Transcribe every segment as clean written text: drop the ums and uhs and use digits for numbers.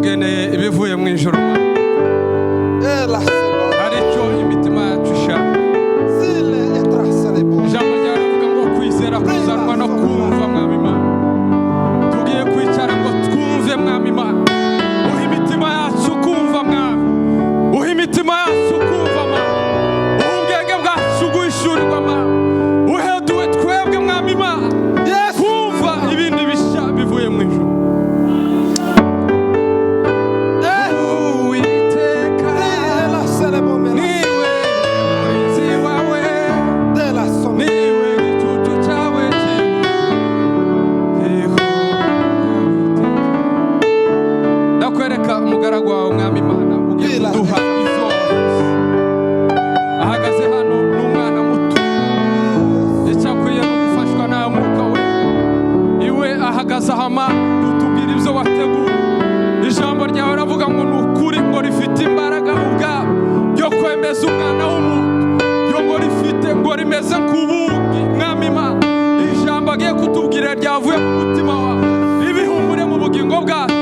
Watugeneye ibivuye mu ijuru. Hari icyo imitima yacu ishaka. Ijambo ryawe rivuga ngo kwizera kuzanwa no kumva. Mwami Imana, tugiye kwicara ngo twumve. Mwami Imana, uha imitima yacu kumva. Mwami, uha imitima yacu kumva. Mwami, uha ubwenge bwacu guhishurirwa. Mwami, uheduwe twebwe, Mwami Imana, kumva ibindi bishya bivuye mu ijuru. Uwiteka niwe murinzi wawe, niwe gitutu cyawe kiriho. Ndakwereka umugaragu wawe, Mwami Imana, ugiye kuduha izo wavuze. Ahagaze hano ni umwana muto, icyo akwiye ni ugufashwa nawe, Mwuka we. Iwe ahagaze ahama utubwira ibyo wateguye. Ijambo ryawe ravuga ngo ni ukuri, ngo rifite imbaraga ubwabo ryo kwemeza umwana w'umuntu, ryo ngo rifite, ngo rimeze nk'ubugi. Mwami Imana, ijambo agiye kutubwira ryavuye mu mutima wawe ribihumure mu bugingo bwacu,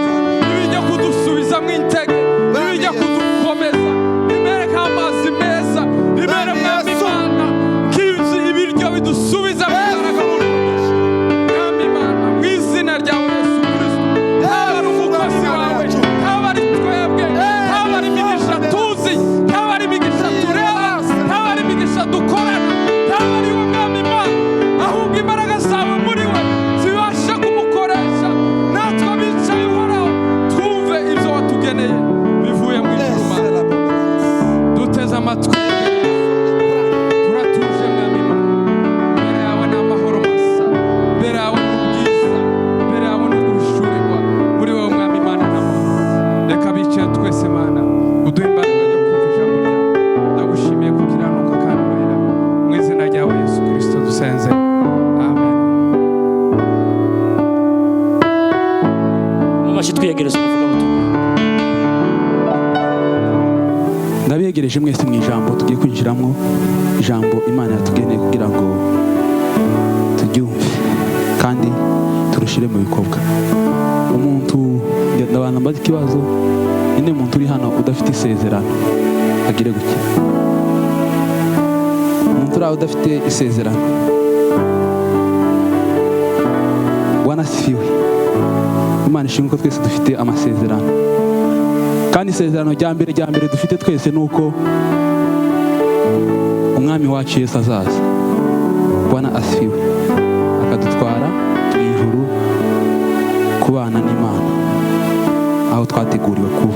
ribijya kudusubizamo intege, ribijya kudukomeza, rimere nk'amazi meza, rimere, Mwami Imana, nk'ibyo ibiryo bidusubiza mu imbaraga mu rugo. Mwami Imana, mu izina ryawe Yesu Kirisito, haba ari umukozi wawe, haba ari twebwe, haba ari imigisha tuzi, haba ari imigisha tureba, haba ari imigisha dukorana, haba ari we, Mwami Imana, ahubwo imbaraga zawe muri we zibashe kumukoresha, natwe abicaye, Uhoraho, twumve ibyo watugeneye bivuye mu ijuru. Mana, duteze amatwi, turatuje. Mwami Imana, imbere yawe ni amahoro masa, imbere yawe ni ubwiza, imbere yawe ni uguhishurirwa. Muri wowe, Mwami Imana, ni amahoro. Reka bicaye twese, Mana, uduhe imbaraga yo kumva ijambo ryawe. Ndagushimiye gukiranuka kandi wera. Mu izina ryawe Yesu Kirisito dusenze, amen. Mu mashyi twiyegereza umuvugabutumwa. Ndabiyegereje mwese mu ijambo tugiye kwinjiramo, ijambo Imana yatugeneye kugira ngo turyumve kandi turushyire mu bikorwa. Umuntu, ndabanza mbaze ikibazo: ninde muntu uri hano udafite isezerano? Agire gutya. Umuntu uri aho udafite isezerano? Bwana asifiwe. Imana ishimwe ko twese dufite amasezerano. Kandi isezerano rya mbere dufite twese ni uko Umwami wacu Yesu azaza, Bwana asifiwe, akadutwara mu ijuru kubana n'Imana aho twateguriwe kuba,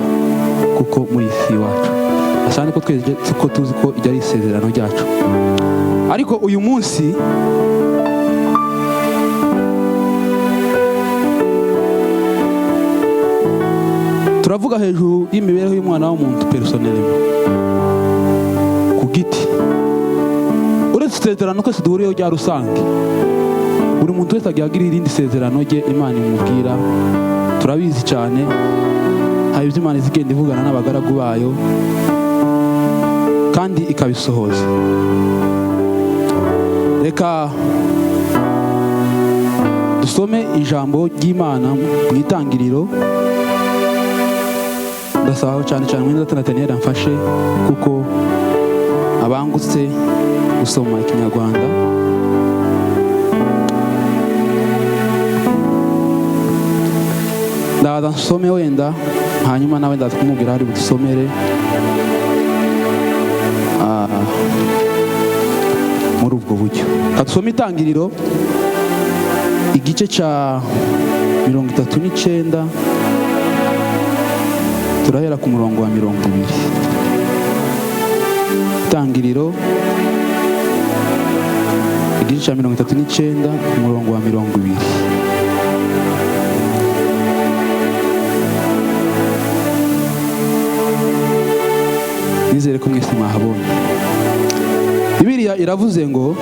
kuko muri iyi si iwacu asanga ko twese ko tuzi ko iryo ari isezerano ryacu. Ariko uyu munsi turavuga hejuru y'imibereho y'umwana w'umuntu personnellement, ku giti. Uretse isezerano twese duhuriyeho rya rusange, buri muntu wese agiye agira irindi sezerano rye Imana imubwira. Turabizi cyane, hari ibyo Imana izigenda ivugana n'abagaragu bayo kandi ikabisohoza. Reka dusome ijambo ry'Imana mu Itangiriro. Ndasaba cyane cyane mwene Nataniyeli amfashe, kuko abangutse gusoma Ikinyarwanda. Ndaza nsome wenda, hanyuma nawe ndaza kumubwira hari budusomere muri ubwo buryo. Reka dusome Itangiriro igice cya 39, turahera ku murongo wa 20. Itangiriro igice cya 39, ku murongo wa 20. Nizere ko mwese mwahabonye. Bibiliya iravuze ngo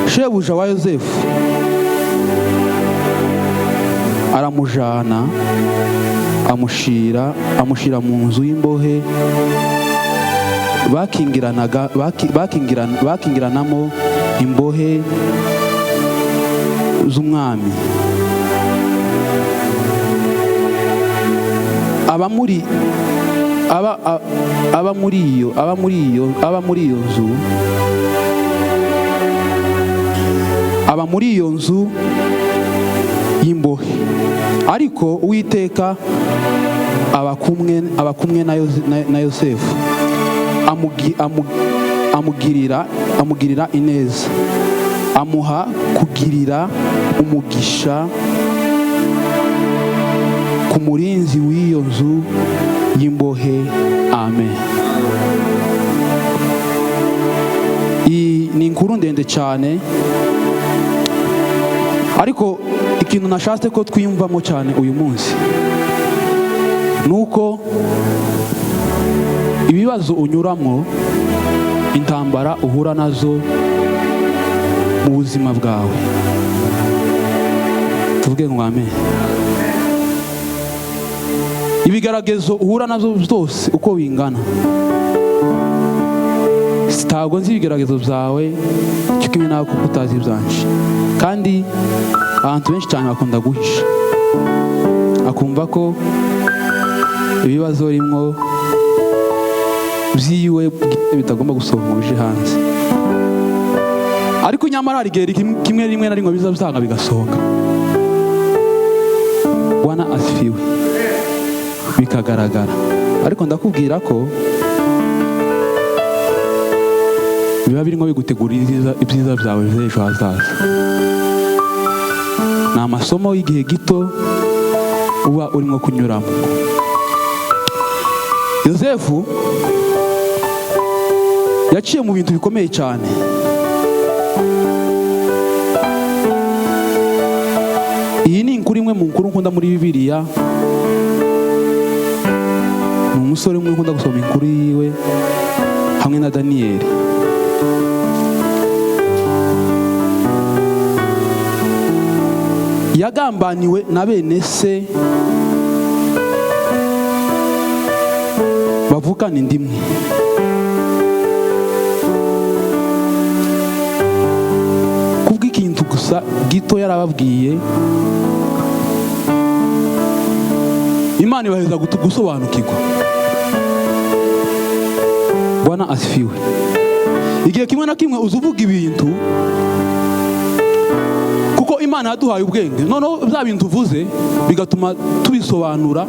shebuja wa Yosefu aramujana, amushira mu nzu y'imbohe bakingiranaga bakingiranamo imbohe z'umwami. Aba muri aba a- aba muri iyo aba muri iyo aba muri iyo nzu aba muri iyo nzu y'imbohe, ariko Uwiteka aba kumwe na Yosefu, amugirira ineza, amuha kugirira umugisha ku murinzi w'iyo nzu y'imbohe. Amen. Iyi ni inkuru ndende cyane, ariko ikintu nashatse ko twiyumvamo cyane uyu munsi ni uko ibibazo unyuramo, intambara uhura nazo mu buzima bwawe, tuvuge ngo amen, ibigeragezo uhura nazo byose uko bingana, ntabwo nzi ibigeragezo byawe cyo kimwe nawe kuko utazi ibyanje. Kandi abantu benshi cyane bakunda guhisha, akumva ko ibibazo rimwo byiwe bwite bitagomba gusohoka ngo bije hanze, ariko nyamara hari igihe kimwe rimwe na rimwe biza byanga bigasohoka, Bwana asifiwe, bikagaragara. Ariko ndakubwira ko biba birimo bigutegurira ibyiza byawe by'ejo hazaza. Ni amasomo y'igihe gito uba urimo kunyuramo. Yosefu yaciye mu bintu bikomeye cyane. Iyi ni inkuru imwe mu nkuru nkunda muri Bibiliya. Ni umusore umwe nkunda gusoma inkuru yiwe hamwe na Daniyeli. Yagambaniwe na bene se bavukana inda imwe kubw'ikintu gusa gito yarababwiye. Imana ibaheza gusobanukirwa. Bwana asifiwe. Igihe kimwe na kimwe uza uvuga ibintu kuko Imana yaduhaye ubwenge, noneho bya bintu uvuze bigatuma tubisobanura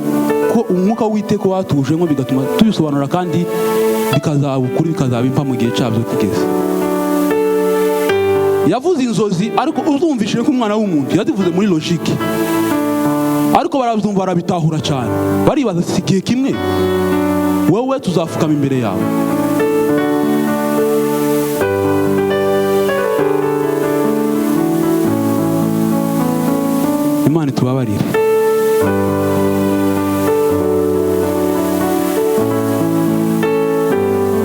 ko umwuka w'Uwiteka watujemo, bigatuma tubisobanura kandi bikazaba ukuri, bikazaba impamo mu gihe cyabyo kigeze. Yavuze inzozi, ariko uzumvishije nk'umwana w'umuntu yazivuze muri logique, ariko barabyumva, barabitahura cyane, baribaza: si igihe kimwe wowe tuzafukama imbere yawe? Imana itubabarire.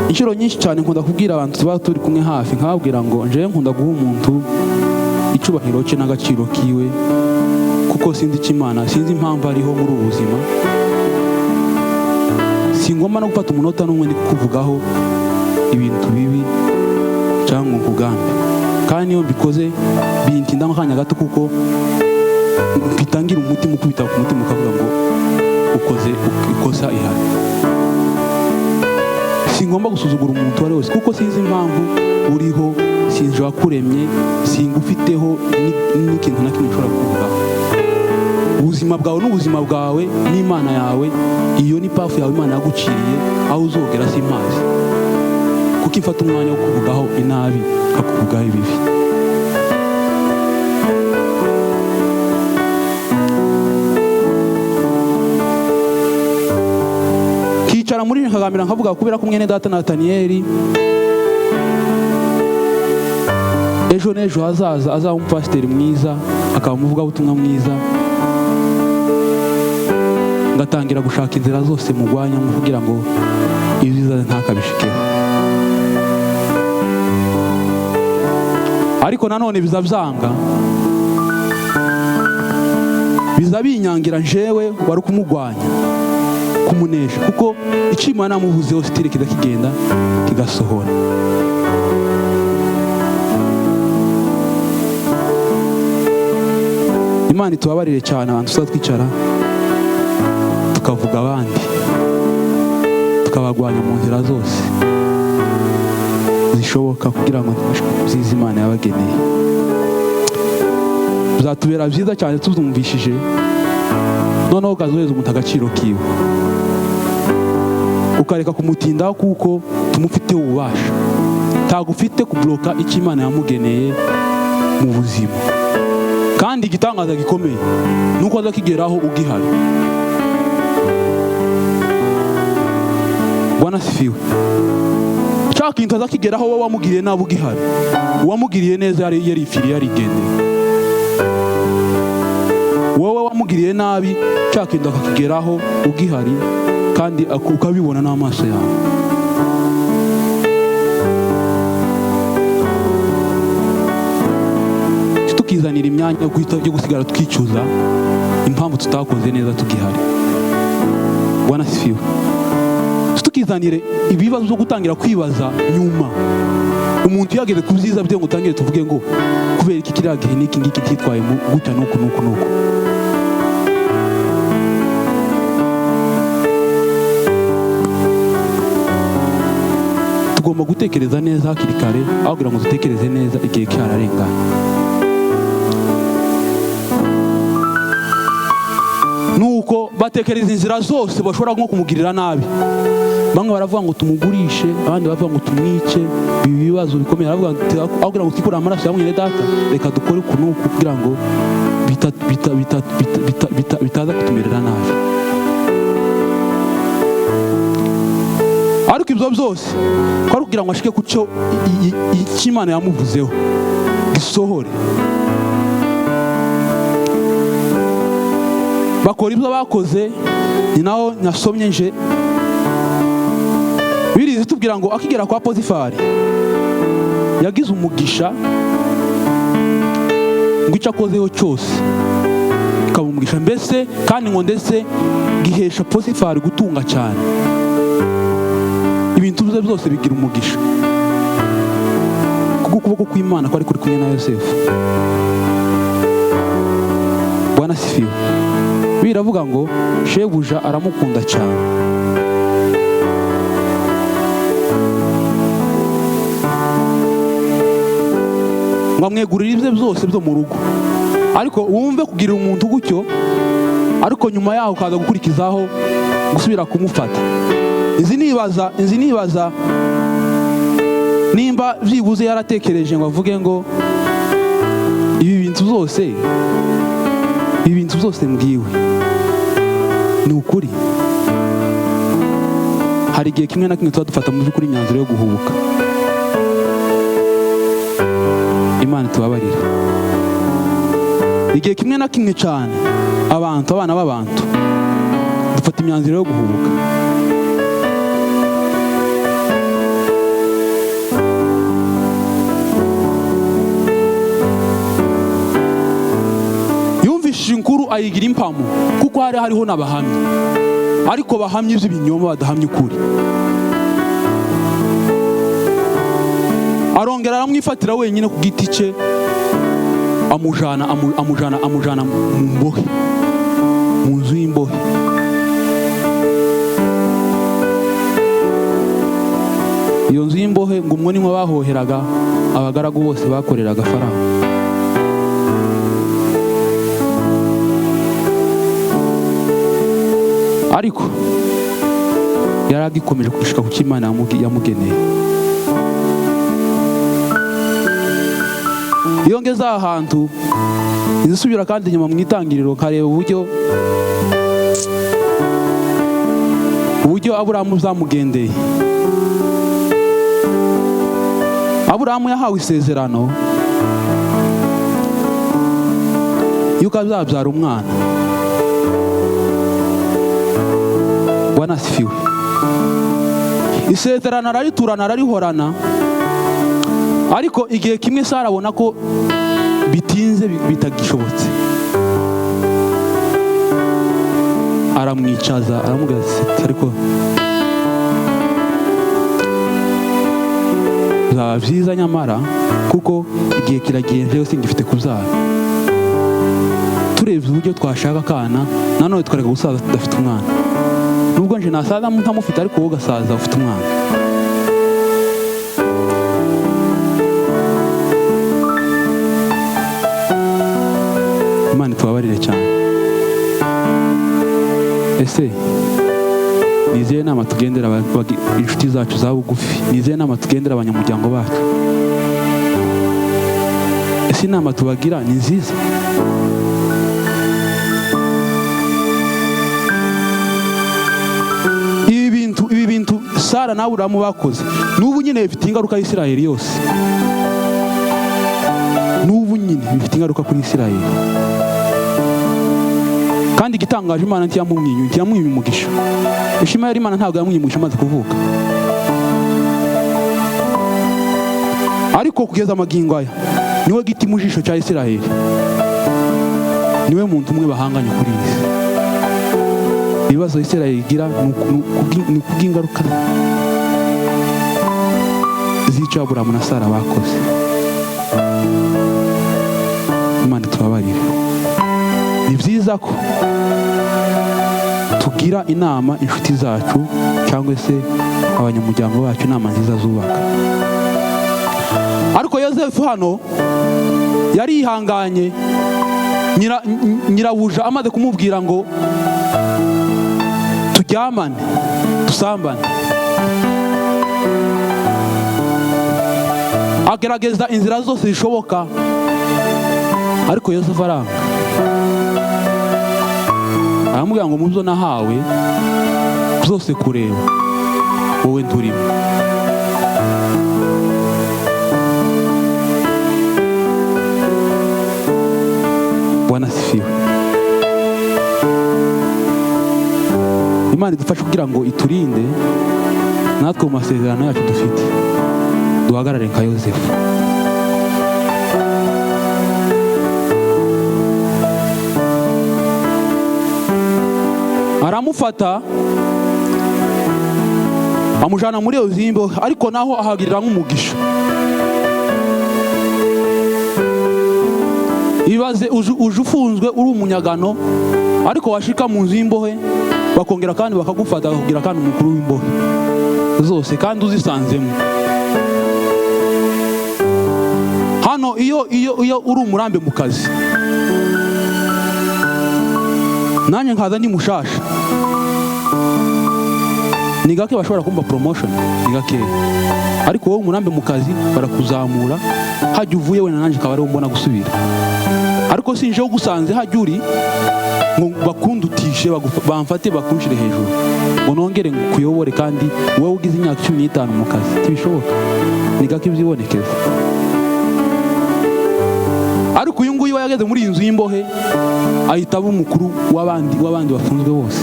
Inshuro nyinshi cyane nkunda kubwira abantu tuba turi kumwe hafi, nkababwira ngo njyewe nkunda guha umuntu icyubahiro cye n'agaciro kiwe, kuko sinzi icyo Imana, sinzi impamvu ariho muri ubu buzima. Singomba no gufata umunota n'umwe ndi kukuvugaho ibintu bibi cyangwa ngo nkugambe. Kandi niyo mbikoze bintinda akanya gato, kuko mbitangira umutima ukubita ku mutima ukavuga ngo ukoze ikosa ihari. Singomba gusuzugura umuntu uwo ari we wese, kuko sinzi impamvu uriho, sinzi wakuremye, singufiteho n'ikintu na kimwe nshobora kuvugaho. Ubuzima bwawe n'ubuzima bwawe n'Imana yawe, iyo ni path yawe Imana yaguciriye. Aho uzogera simpazi, kuko ifata umwanya wo kuvugaho inabi, ikakuvugaho ibibi. Kicara muri nkagamira nkavuga kubera ko mwene data Nataniyeli ejo n'ejo hazaza azaba umupasiteri mwiza, akaba umuvugabutumwa mwiza, ngatangira gushaka inzira zose mugwanyamo kugira ngo ibyiza ntakabishikeho. Ariko nanone biza byanga, biza binyangira njewe wari kumugwanya kumunesha, kuko icyo Imana namuvuzeho sitire kigenda kigasohora. Imana itubabarire cyane abantu tuza twicara. Tukavuga abandi, tukabagwanya mu nzira zose zishoboka kugira ngo byiza Imana yabageneye. Bizatubera byiza cyane tuzumvishije, noneho ukazohereza umuntu agaciro kiwe, ukareka kumutindaho kuko tumufiteho ububasha. Ntabwo ufite kubloka icyo Imana yamugeneye mu buzima. Kandi igitangaza gikomeye nuko azakigeraho ugihari. Bwana asifiwe. Cya kintu azakigeraho wowe wamugiriye nabi ugihari, uwamugiriye neza yari yarifiriye yarigendeye. Wowe wamugiriye nabi cya kintu akakigeraho ugihari, kandi ukabibona n'amaso yawe. Tukizanira imyanya yo gusigara twicuza impamvu tutakoze neza tugihari. Bwana asifiwe. Tukizanire ibibazo byo gutangira kwibaza nyuma umuntu yageze ku byiza bye, ngo utangire tuvuge ngo kubera iki kiriya gihe n'iki ngiki cyitwaye gutya n'uku n'uku n'uku. Tugomba gutekereza neza hakiri kare, aho kugira ngo dutekereze neza igihe cyararengana. Nuko batekereza inzira zose bashobora nko kumugirira nabi. Bamwe baravuga ngo tumugurishe, abandi baravuga ngo tumwice. Ibi bibazo bikomeye. Baravuga aho kugira ngo twikure amaraso ya mwene data, reka dukore uku n'uku kugira ngo bitaza kutumerera nabi. Ariko ibyo byose kwari kugira ngo ashike ku cyo Imana yamuvuzeho gisohore. Bakora ibyo bakoze. Ni naho nasomye nje birizi tubwira ngo akigera kwa Potifari yagize umugisha, ngo icyo akozeho cyose ikaba umugisha, mbese kandi ngo ndetse gihesha Potifari gutunga cyane. Ibintu bye byose bigira umugisha kuko ukuboko kw'Imana kwari kuri kumwe na Yosefu. Bwana asifiwe. Biravuga ngo shebuja aramukunda cyane. Ngo amwegurire ibye byose byo mu rugo. Ariko wumve kugirira umuntu gutyo, ariko nyuma yaho ukaza gukurikizaho gusubira kumufata. Inzi nibaza nimba byibuze yaratekereje ngo avuge ngo ibi bintu byose mbwiwe ni ukuri. Hari igihe kimwe na kimwe tuba dufata mu by'ukuri imyanzuro yo guhubuka. Imana itubabarire. Igihe kimwe na kimwe cyane abantu, abana b'abantu, dufata imyanzuro yo guhubuka. Yumvishije inkuru ayigira impamo, kuko hari hariho n'abahamya, ariko bahamya iby'ibinyoma, badahamya ukuri. Arongera aramwifatira wenyine ku giti cye, amujana amujana amujana mu mbohe, mu nzu y'imbohe. Iyo nzu y'imbohe ngo umwe nimwe bahoheraga abagaragu bose bakoreraga Farawo. Ariko yaragikomeje gushika ku Imana yamugeneye. Iyo ngeze aha hantu nzisubira kandi inyuma mu itangiriro nkareba uburyo Aburahamu zamugendeye. Aburahamu yahawe isezerano yuko azabyara umwana. Bwana asifiwe. Isezerano arariturana, ararihorana, ariko igihe kimwe Sara abona ko bitinze bitagishobotse, aramwicaza aramubwira ati ariko bizaba byiza nyamara kuko igihe kiragiye njyewe singifite kubyara. Turebye uburyo twashaka akana nanone twareka gusaza tudafite umwana. Nubwo nje nasaza ntamufite, ariko wowe ugasaza ufite umwana. Imana itubabarire cyane. Ese ni izihe nama tugendera inshuti zacu za bugufi? Ni izihe nama tugendera abanyamuryango bacu? Ese inama tubagira ni nziza? Ibi bintu Sara na Aburahamu bakoze n'ubu nyine bifite ingaruka y'Isiraheli yose. N'ubu nyine bifite ingaruka kuri Isiraheli. Kandi igitangaje, Imana ntiyamwimye umugisha. Ishimayeli Imana ntabwo yamwimye umugisha amaze kuvuka. Ariko kugeza amagingo aya niwe giti mu jisho cya Isiraheli, niwe muntu umwe bahanganye kuri iyi si. Ibibazo Isiraheli igira ni kubw'ingaruka z'icyo Aburahamu na Sara bakoze. Imana itubabarire. Ni byiza ko tugira inama inshuti zacu cyangwa se abanyamuryango bacu, inama nziza zubaka. Ariko Yosefu hano yarihanganye. Nyirabuja amaze kumubwira ngo turyamane dusambane, agerageza inzira zose zishoboka, ariko Yosefu aranga. Aramubwira ngo mu byo nahawe byose kureba wowe nturimo. Bwana asifiwe. Imana idufashe kugira ngo iturinde natwe mu masezerano yacu dufite, duhagarare nka Yosefu. Aramufata amujana muri iyo zimbo, ariko naho ahagirira nk'umugisha. Ibaze uje ufunzwe uri umunyagano, ariko washika mu nzu y'imbohe bakongera kandi bakagufata bakakugira kandi umukuru w'imbohe zose, kandi uzisanzemo. Hano iyo iyo iyo uri umurambe mu kazi, nanjye nkaza ndi mushasha, ni gake bashobora kumva promotion, ni gake. Ariko wowe umurambe mu kazi barakuzamura, hajya uvuye wenda nanjye akaba ariwo mbona gusubira. Ariko sinje ugusanze hajya uri ngo bakundutishe, bamfate bakunshire hejuru ngo nongere kuyobore, kandi wowe ugize imyaka 15 mu kazi, ntibishoboka, ni gake byibonekeza. Ariko uyu nguyu yageze muri iyi nzu y'imbohe ahita aba umukuru w'abandi bafunzwe bose.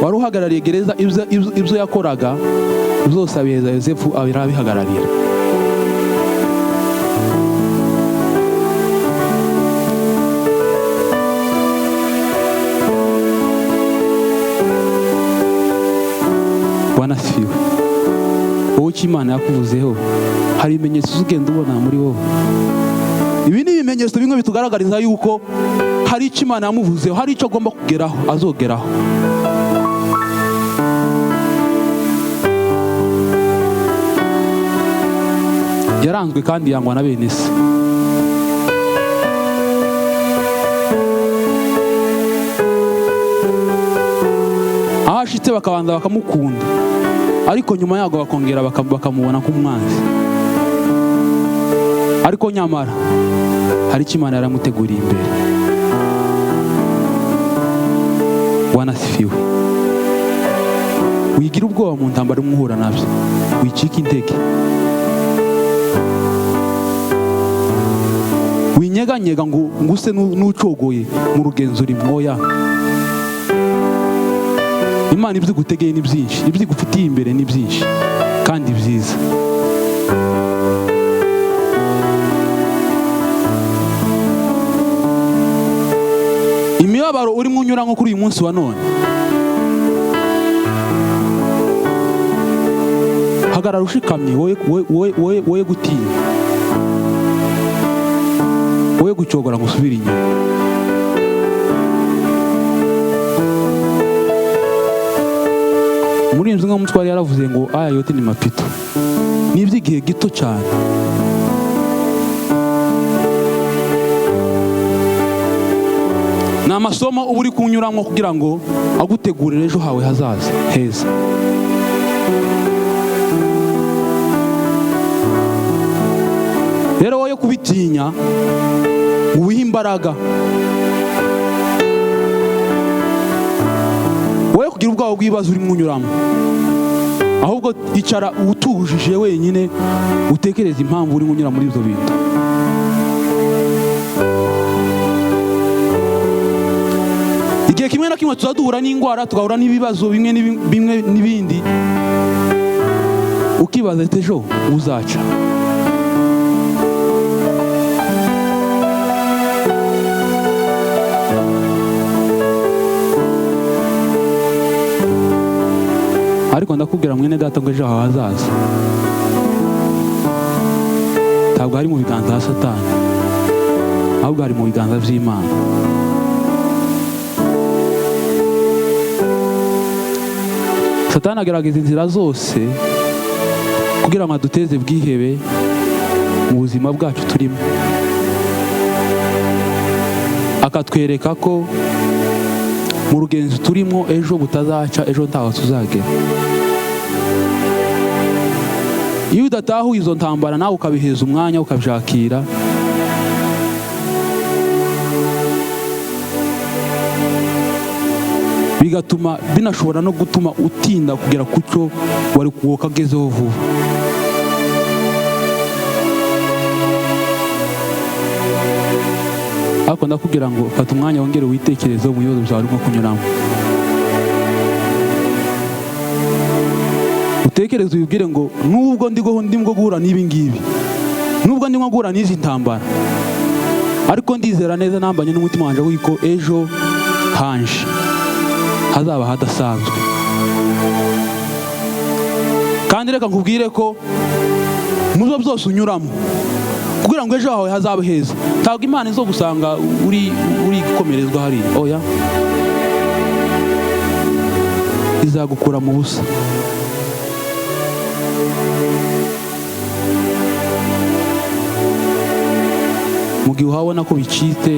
Wari uhagarariye gereza, ibyo yakoraga byose abiheza Yosefu, arabihagararira. Bwana asifiwe. Wowe icyo Imana yakuvuzeho, hari ibimenyetso ugenda ubona muri wowe. Ibi ni ibimenyetso bimwe bitugaragariza yuko hari icyo Imana yamuvuzeho, hari icyo agomba kugeraho, azogeraho. Yaranzwe kandi yangwa na bene se. Aho ashitse bakabanza bakamukunda, ariko nyuma yago bakongera bakamubona nk'umwanzi. Ariko nyamara hari icyo Imana yaramuteguriye imbere. Bwana asifiwe. Wigira ubwoba mu ntambara umuhura nabyo, wicika intege, winyeganyega ngo nguse n'ucogoye mu rugenzo uri mwoya. Imana ibyo igutegeye ni byinshi, ibyo igufitiye imbere ni byinshi kandi byiza. Imibabaro urimo unyura nko kuri uyu munsi wa none, hagarara ushikamye, woye gutinya, woye gucogora ngo usubire inyuma. Umuvandimwe w'umutwari yaravuze ngo aya yote ni mapito, ni iby'igihe gito cyane. Ni amasomo uba uri kunyuramo kugira ngo agutegurire ejo hawe hazaza heza. Rero wowe kubitinya uwiha imbaraga, wowe kugira ubwoba bw'ibibazo urimo unyuramo, ahubwo icara utujije wenyine utekereze impamvu urimo unyura muri ibyo bintu. Igihe kimwe na kimwe tuzaduhura n'indwara, tugahura n'ibibazo bimwe bimwe n'ibindi, ukibaza ati ejo uzaca. Ariko ndakubwira mwene data ngo ejo hawe hazaza ntabwo hari mu biganza bya Satani, ahubwo hari mu biganza by'Imana. Satani agerageza inzira zose kugira ngo aduteze bwihebe mu buzima bwacu turimo, akatwereka ko mu rugenzi turimo ejo butazaca, ejo ntaho tuzagera. Iyo udatahuye izo ntambara nawe ukabiheza umwanya ukabyakira, bigatuma binashobora no gutuma utinda kugera ku cyo wari kuwokagezeho vuba. Ariko ndakubwira ngo fata umwanya wongere witekerezeho mu bibazo byawe urimo kunyuramo, utekereze wibwire ngo nubwo ndimo guhura n'ibi ngibi, nubwo ndimo guhura n'izi ntambara, ariko ndizera neza nambanye n'umutima wanjye wiko ejo hanje hazaba hadasanzwe. Kandi reka nkubwire ko mu byo byose unyuramo kugira ngo ejo hawe hazabe heza, ntabwo Imana izo gusanga uri gukomerezwa hariya, oya, izagukura mu busa. Mu gihe uhabona ko bicitse,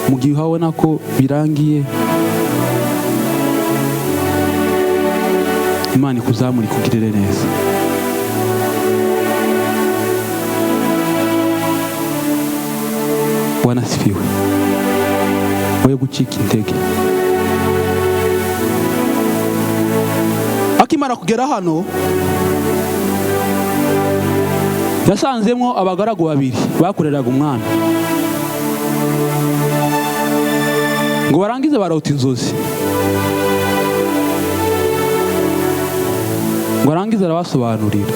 mu gihe uhabona ko birangiye, Imana ikuzamura ikugirire neza. Wanasifiwe. Wowe gucika intege. Akimara kugera hano yasanzemo abagaragu babiri bakoreraga umwami, ngo barangize barota inzozi, ngo arangize arabasobanurira.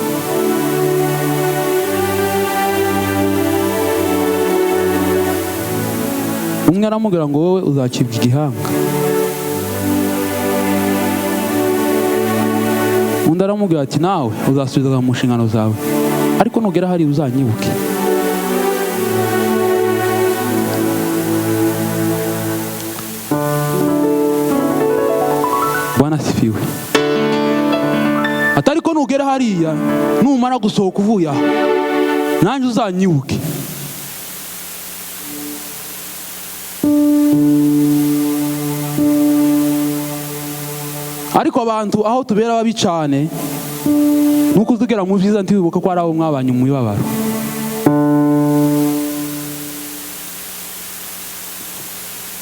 Umwe aramubwira ngo wowe uzacibwa igihanga, undi aramubwira ati nawe uzasubizwa mu nshingano zawe, ariko nugera hari uzanyibuke. Bwana asifiwe. Atari ko nugera hariya numara gusohoka uvuye aha nanjye uzanyibuke. Ariko abantu aho tubera babi cyane nuko uzugera mu byiza ntiwibuka ko ari abo mwabanye mu mibabaro.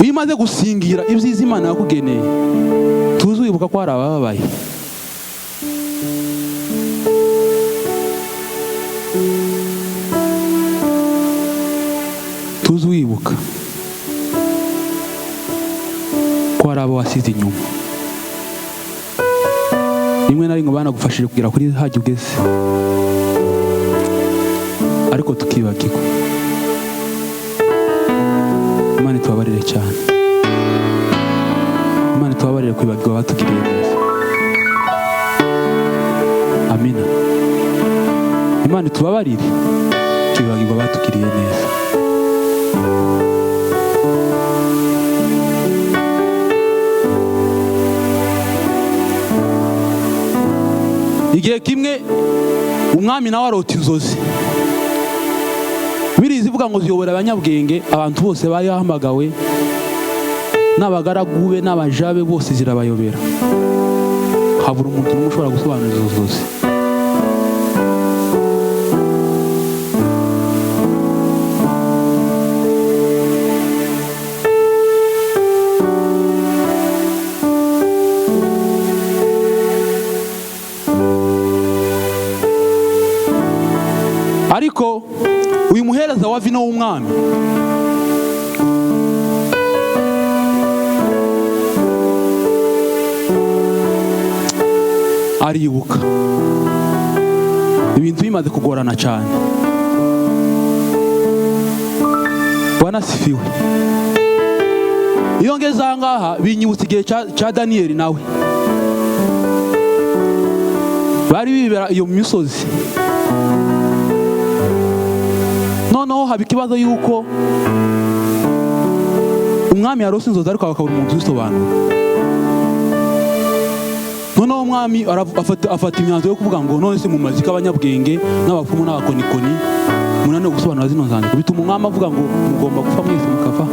Iyo umaze gusingira ibyiza Imana yakugeneye, tuzi wibuka ko hari abababaye. Tuzi wibuka ko hari abo wasize inyuma. Rimwe na rimwe banagufashije kugera kuri hajya ugeze, ariko tukibagirwa. Imana itubabarire cyane. Imana itubabarire kwibagirwa batugiriye neza. Amina. Imana itubabarire kwibagirwa batugiriye neza. Igihe kimwe umwami nawe arota inzozi, birizi ivuga ngo ziyobora abanyabwenge. Abantu bose bari bahamagawe n'abagaragu be n'abaja be bose zirabayobera, habura umuntu n'umwe ushobora gusobanura izo nzozi. Ariko uyu muhereza wa vino w'umwami aribuka ibintu bimaze kugorana cyane. Bwana asifiwe. Iyo ngeze aha ngaha binyibutsa igihe cya Daniyeli, nawe bari bibera iyo misozi. Noneho haba ikibazo yuko umwami yarose inzozi, ariko akabura umuntu uzisobanura. Noneho umwami afata imyanzuro yo kuvuga ngo: "None se mu mazi k'abanyabwenge n'abapfumu n'abakonikoni munaniwe gusobanura zino nzandiko?" Bituma umwami avuga ngo: "Mugomba gupfa mwese mukava."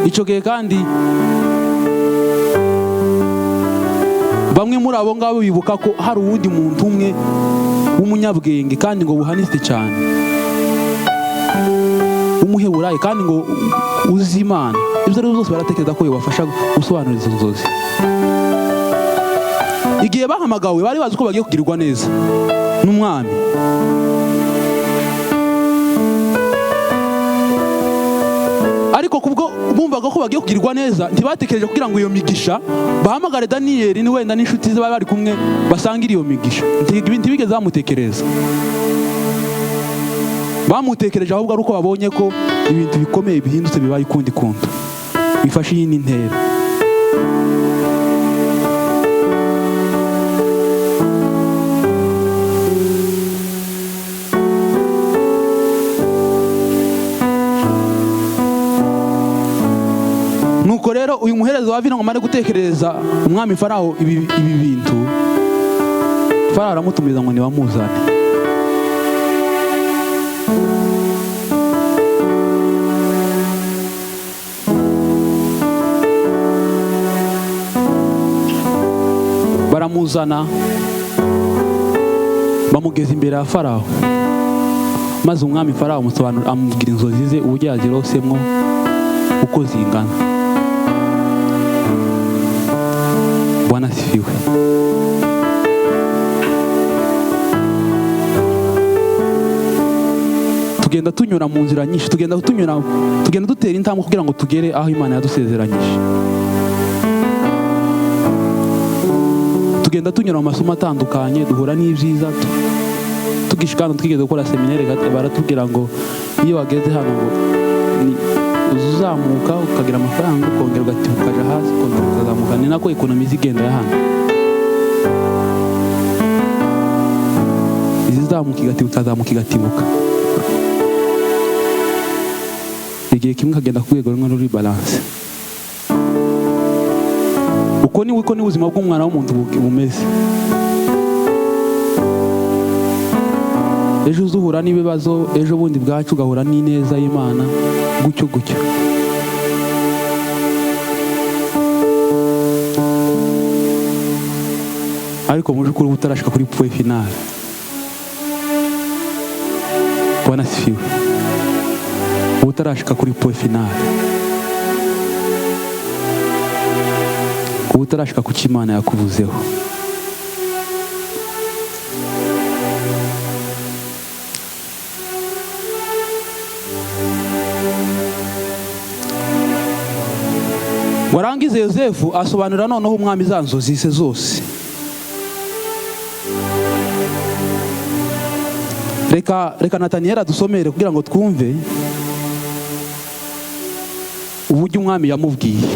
Icyo gihe kandi bamwe muri abo ngabo bibuka ko hari uwundi muntu umwe w'umunyabwenge, kandi ngo buhanitse cyane, w'umuheburayi, kandi ngo uzi Imana. Ibyo ari byo byose baratekereza ko bibafasha gusobanura izo nzozi. Igihe bahamagawe bari bazi ko bagiye kugirirwa neza n'umwami. Ariko kubwo bumvaga ko bagiye kugirirwa neza, ntibatekereje kugira ngo iyo migisha bahamagare Daniyeli ni wenda n'inshuti ze bari bari kumwe basangire iyo migisha. Ntibigeze bamutekereza. Bamutekereje ahubwo ari uko babonye ko ibintu bikomeye bihindutse, bibaye ukundi kuntu, bifashe iyindi ntera. Nuko rero uyu muhereza wa vino ngo amare gutekereza umwami Farawo ibi bintu, Farawo aramutumiza ngo ntibamuzane. Baramuzana, bamugeza imbere ya Farawo, maze umwami Farawo amusobanurira, amubwira inzozi ze uburyo yazirosemo, uko zingana. Bwana asifiwe. Tugenda tunyura mu nzira nyinshi, tugenda tunyura, tugenda dutera intambwe kugira ngo tugere aho Imana yadusezeranyije. Tugenda tunyura mu masomo atandukanye, duhura n'ibyiza. Tugishika hano, twigeze gukora séminaire, baratubwira ngo iyo wageze hano ngo ni uzamuka ukagira amafaranga, ukongera ugatibuka ukaja hasi, ukongera ukazamuka. Ni nako économie zigenda ya hano, izizamuka igatibuka, ikazamuka, igatibuka, igihe kimwe ukagenda ku rwego rumwe ruri balance. Uko ni ubuzima bw'umwana w'umuntu bumeze. Ejo uzuhura n'ibibazo, ejo bundi bwacu ugahura n'ineza y'Imana, gutyo gutyo. Ariko mu by'ukuri uba utarashika kuri point final. Bwana asifiwe. Uba utarashika kuri point final, uba utarashika ku cyo Imana yakuvuzeho. Warangize Yosefu asobanurira noneho umwami za nzozi ze zose. Reka Nataniyeli adusomere kugira ngo twumve uburyo umwami yamubwiye.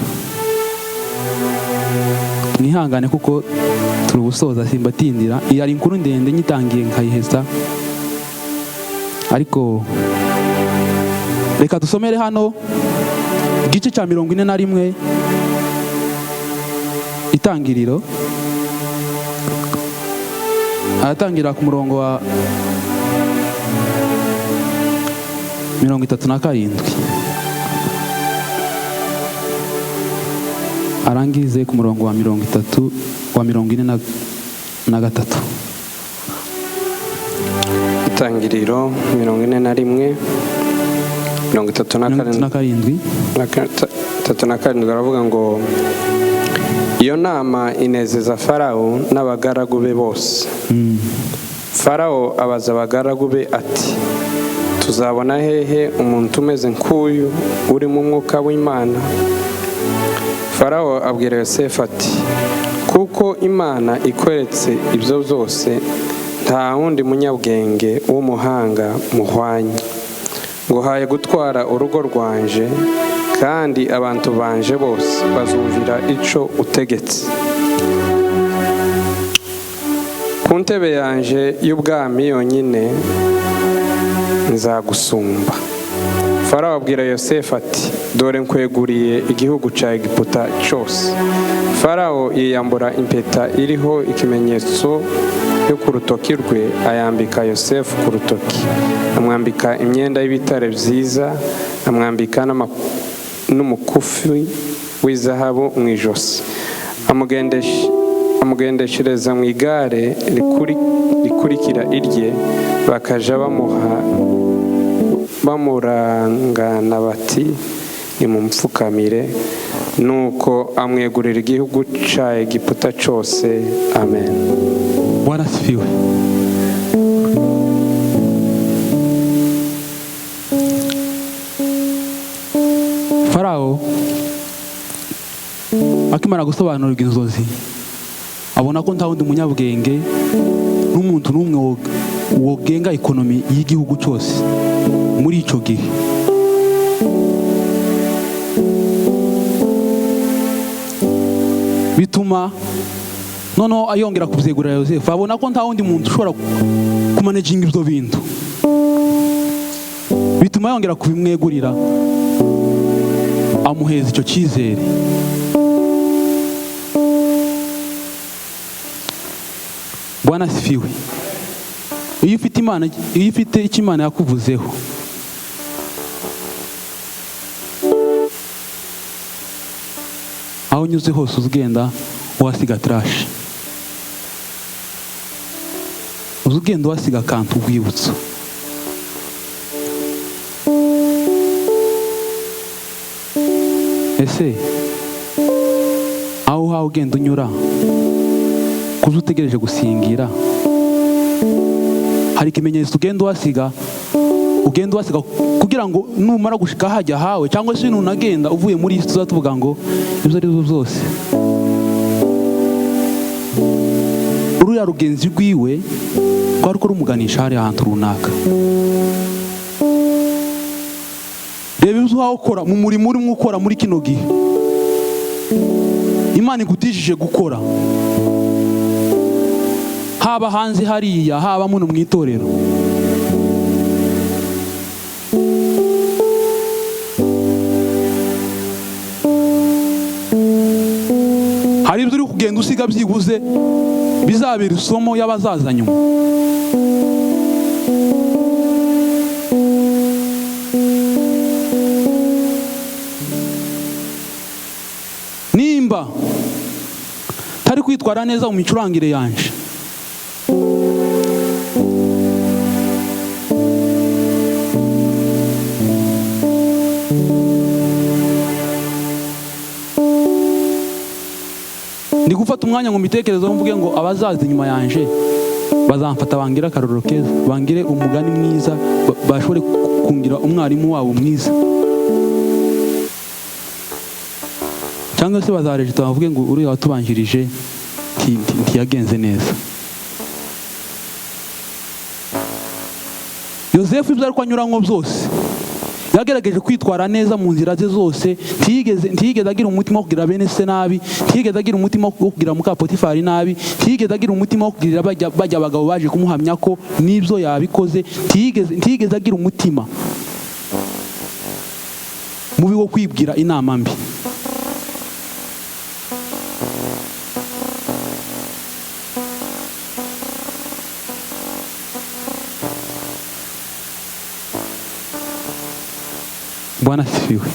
Mwihangane kuko turi ubusoza, simbatindira. Iyi ari inkuru ndende, nyitangiye nkayiheza, ariko reka dusomere hano igice cya 41. Itangiriro, aratangira ku murongo wa 37, arangize ku murongo wa 30, wa 43. Itangiriro 41, 37. 37. 37, aravuga ngo: "Iyo nama inezeza Farawo n'abagaragu be bose. Farawo abaza abagaragu be ati: 'Tuzabona hehe umuntu umeze nk'uyu, urimo umwuka w'Imana?' Farawo abwira Yosefu ati: 'Kuko Imana ikweretse ibyo byose, nta wundi munyabwenge w'umuhanga muhwanye. Nguhaye gutwara urugo rwanje, kandi abantu banje bose bazumvira ico utegetse. Ku ntebe yanje y'ubwami yonyine nzagusumba.' Farawo abwira Yosefu ati: 'Dore nkweguriye igihugu cya Egiputa cyose.' Farawo yiyambura impeta iriho ikimenyetso yo ku rutoki rwe, ayambika Yosefu ku rutoki, amwambika imyenda y'ibitare byiza, amwambika n'umukufi w'izahabu mu ijosi, amugendeshereza mu igare rikurikira irye, bakaja bamuha bamurangana bati: 'Nimumupfukamire.' Nuko amwegurira igihugu cya Egiputa cyose. Amen." Bwana asifiwe. Farawo akimara gusobanurirwa inzozi, abona ko nta wundi munyabwenge n'umuntu n'umwe wogenga economy y'igihugu cyose muri icyo gihe. Bituma noneho ayongera kubyegurira Yosefu. Abona ko nta wundi muntu ushobora kumanaginga ibyo bintu, bituma yongera kubimwegurira, amuheza icyo cyizere. Bwana asifiwe. Iyo ufite Imana, iyo ufite icyo Imana yakuvuzeho, aho unyuze hose uzugenda wasiga trace, uzugenda wasiga akantu urwibutso. Ese aho uhawe ugenda unyura kuzo utegereje gusingira, hari ikimenyetso ugenda uhasiga kugira ngo numara gushika hajya hawe, cyangwa se nunagenda uvuye muri iyi si, tuzatuvuga ngo ibyo ari byo byose, ruriya rugenzi rwiwe rwari ko rumuganisha hariya ahantu runaka. Reba ibyo uhawe ukora mu murimo urimo ukora muri kino gihe Imana igutijije gukora, haba hanze hariya, haba muno mu itorero. Hari ibyo uri kugenda usiga byibuze bizabera isomo y'abazaza nyuma. Nimba tari kwitwara neza mu micurangire yanje, ndi gufata umwanya ngo mbitekerezeho, mvuge ngo abazaza inyuma yanje bazamfata bangire akarorero keza, bangire umugani mwiza, bashobore kungira umwarimu wabo mwiza, cyangwa se bazarejeta bavuge ngo uriya watubanjirije ntiyagenze neza. Yosefu, ibyo ariko anyuramo byose, yagerageje kwitwara neza mu nzira ze zose. Ntiyigeze agira umutima wo kugira bene se nabi, ntiyigeze agira umutima wo kugira muka Potifari nabi, ntiyigeze agira umutima wo kugirira bajya abagabo baje kumuhamya ko n'ibyo yabikoze. Ntiyigeze agira umutima mubi wo kwibwira inama mbi. Bwana asifiwe.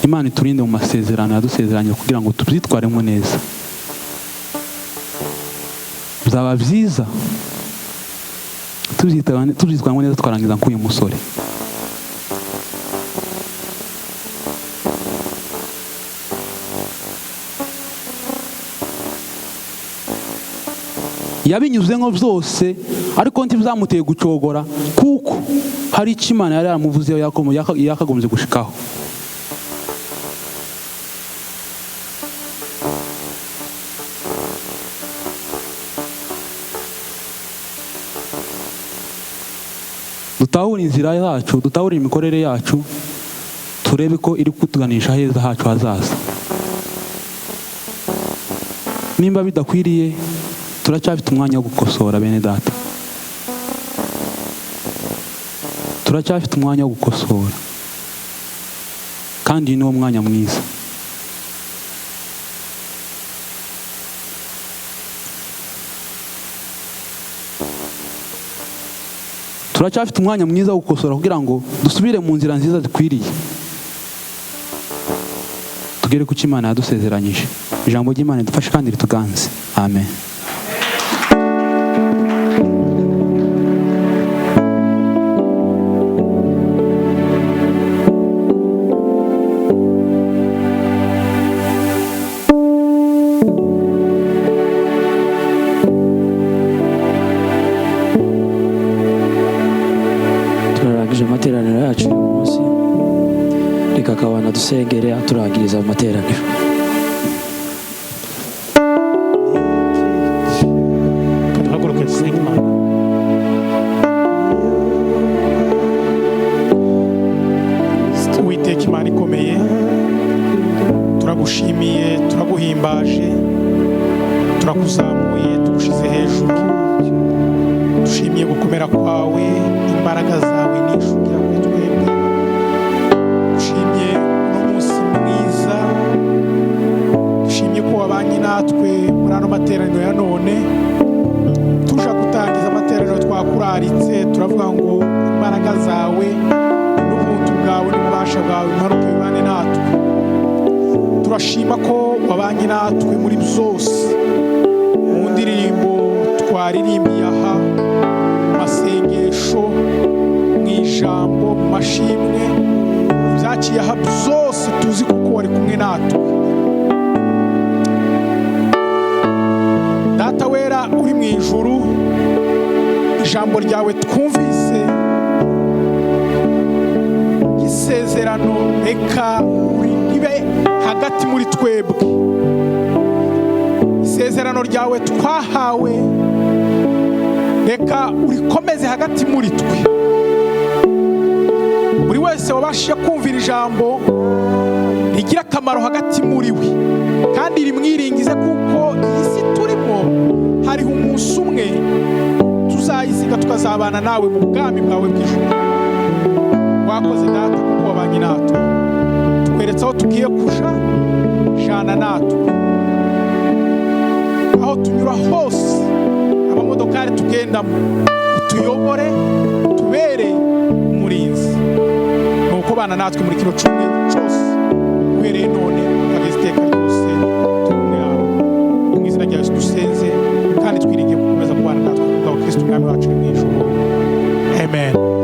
Imana iturinde mu masezerano yadusezeranye kugira ngo tubyitwaremo neza. Bizaba byiza tubyitwaremo neza twarangiza nk'uyu musore. Yabinyuzemo byose ariko ntibizamuteye gucogora kuko hari icyo Imana yari yaramuvuzeho yakagombye gushikaho. Dutahure inzira yacu, dutahure imikorere yacu, turebe ko iri kutuganisha heza hacu hazaza. Nimba bidakwiriye turacyafite umwanya wo gukosora bene data. Turacyafite umwanya wo gukosora. Kandi ni wo mwanya mwiza. Turacyafite umwanya mwiza wo gukosora kugira ngo dusubire mu nzira nziza zikwiriye. Tugere ku cyo Imana yadusezeranyije. Ijambo ry'Imana ridufashe kandi rituganze. Amen. Turarangije amateraniro yacu uyu munsi, reka akabana dusengere aturangiriza amateraniro. Duhaguruke dusenge Imana. Uwiteka Imana ikomeye, turagushimiye, turaguhimbaje, turakuzamuye, tugushize hejuru. Dushimiye gukomera kwawe, imbaraga zawe n'ishugira kuri twebwe. Dushimye uno munsi mwiza, dushimye ko wabanye natwe muri ano materaniro ya none. Tuja gutangiza amateraniro twakuraritse, turavuga ngo imbaraga zawe n'ubuntu bwawe n'ububasha bwawe bimanuke bibane natwe. Turashima ko wabanye natwe muri byose, mu ndirimbo twaririmbiye aha, mu masengesho, mu ijambo, mu mashimwe, ibyaciye aha byose tuzi kuko wari kumwe natwe. Data wera uri mu ijuru, ijambo ryawe twumvise isezerano, reka ribe hagati muri twebwe. Isezerano ryawe twahawe, reka urikomeze hagati muri twe. Buri wese wabashije kumvira ijambo rigira akamaro hagati muri we, kandi rimwiringize, kuko iyi si turimo hariho umunsi umwe tuzayisiga tukazabana nawe mu bwami bwawe bw'ijuru. Wakoze Data kuko wabanye natwe, tweretse aho tugiye kuja, jana natwe aho tunyura hose, abamodokari tugendamo utuyobore, tubere umurinzi. Nuko bana natwe muri kino cyumweru cyose, uhereye none ukageza iteka ryose, turi kumwe nawe. Mu izina rya Yesu dusenze kandi twiringiye gukomeza kubana natwe kubwa Kristo Umwami wacu uri mu ijuru. Amen.